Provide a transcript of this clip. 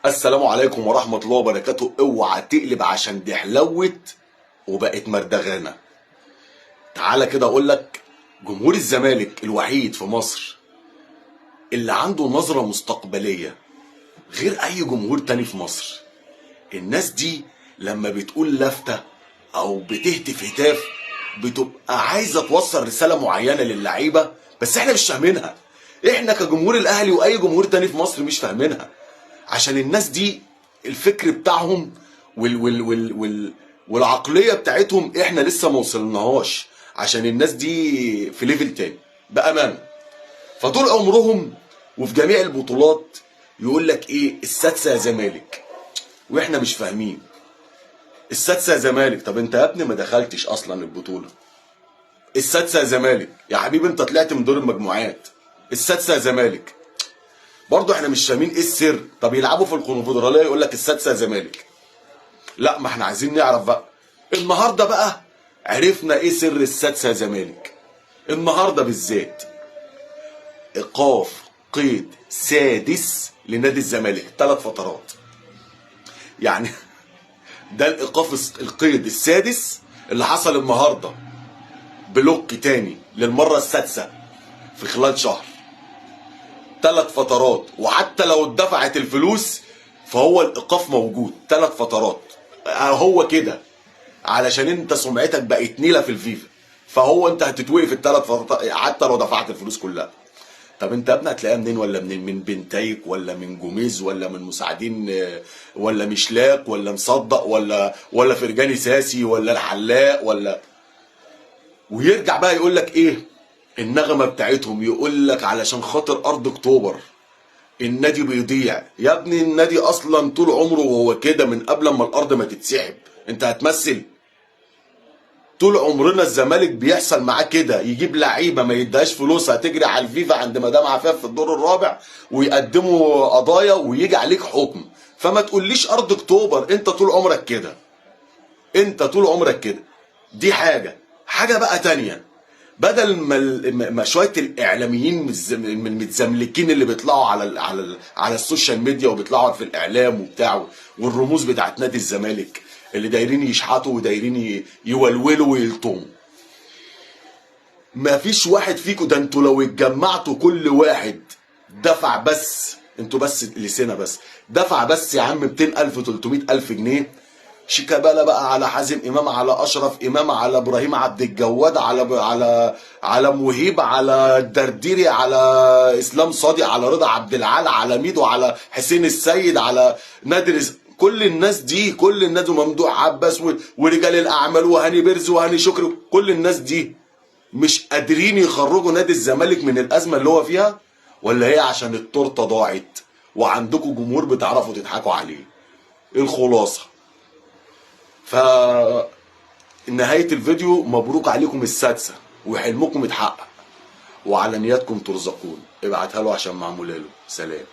السلام عليكم ورحمة الله وبركاته. اوعى تقلب عشان دي حلوت وبقت مردغانة. تعالى كده اقول لك، جمهور الزمالك الوحيد في مصر اللي عنده نظرة مستقبلية غير اي جمهور تاني في مصر. الناس دي لما بتقول لافتة او بتهتف هتاف بتبقى عايزة توصل رسالة معينة للعيبة، بس احنا مش فاهمينها. احنا كجمهور الاهلي واي جمهور تاني في مصر مش فاهمينها، عشان الناس دي الفكر بتاعهم وال وال وال وال والعقلية بتاعتهم احنا لسه ما وصلناهاش، عشان الناس دي في level تاني بأمانة. فطول عمرهم وفي جميع البطولات يقول لك ايه؟ السادسة يا زمالك، واحنا مش فاهمين السادسة يا زمالك. طب انت يا ابني ما دخلتش اصلا البطولة. السادسة يا زمالك يا حبيبي، انت طلعت من دور المجموعات. السادسة يا زمالك برضه احنا مش فاهمين ايه السر. طب يلعبوا في الكونفدراليه يقول لك السادسة يا زمالك. لا، ما احنا عايزين نعرف بقى. النهارده بقى عرفنا ايه سر السادسة يا زمالك. النهارده بالذات ايقاف قيد سادس لنادي الزمالك 3 فترات. يعني ده الايقاف القيد السادس اللي حصل النهارده، block تاني للمرة السادسة في خلال شهر، 3 فترات. وحتى لو اتدفعت الفلوس فهو الايقاف موجود 3 فترات. هو كده علشان انت سمعتك بقت نيله في الفيفا، فهو انت هتتوقف ال3 فترات حتى لو دفعت الفلوس كلها. طب انت يا ابني هتلاقيها منين ولا منين؟ من بنتايك ولا من جوميز ولا من مساعدين ولا مشلاق ولا مصدق ولا فرجاني ساسي ولا الحلاق ولا؟ ويرجع بقى يقول لك ايه النغمة بتاعتهم؟ يقول لك علشان خاطر ارض اكتوبر النادي بيضيع. يا ابني النادي اصلا طول عمره وهو كده من قبل ما الارض ما تتسحب. انت هتمثل؟ طول عمرنا الزمالك بيحصل معاه كده، يجيب لعيبة ما يديهاش فلوسها، تجري على الفيفا عند مدام عفاف في الدور الرابع ويقدموا قضايا ويجي عليك حكم. فما تقوليش ارض اكتوبر، انت طول عمرك كده، انت طول عمرك كده. دي حاجة بقى تانية. بدل ما شوية الاعلاميين من المتزملكين اللي بيطلعوا على ال social media وبيطلعوا في الاعلام وبتاع، والرموز بتاعت نادي الزمالك اللي دايرين يشحطوا ودايرين يولولوا ويلطموا، ما فيش واحد فيكم ده. انتوا لو اتجمعتوا كل واحد دفع بس، انتوا بس لسنه بس دفع بس يا عم 200,000 300,000 جنيه، شيكابالا بقى على حازم امام على اشرف امام على ابراهيم عبد الجواد على على على مهيب على الدرديري على اسلام صادق على رضا عبد العال على ميدو على حسين السيد على نادر، كل الناس دي، كل الناس، وممدوح عباس ورجال الاعمال وهاني بيرز وهاني شكري، كل الناس دي مش قادرين يخرجوا نادي الزمالك من الازمة اللي هو فيها؟ ولا هي عشان التورتة ضاعت وعندكم جمهور بتعرفوا تضحكوا عليه؟ الخلاصة ف نهاية الفيديو، مبروك عليكم السادسة وحلمكم اتحقق، وعلى نياتكم ترزقون. ابعتها له عشان معمولة له. سلام.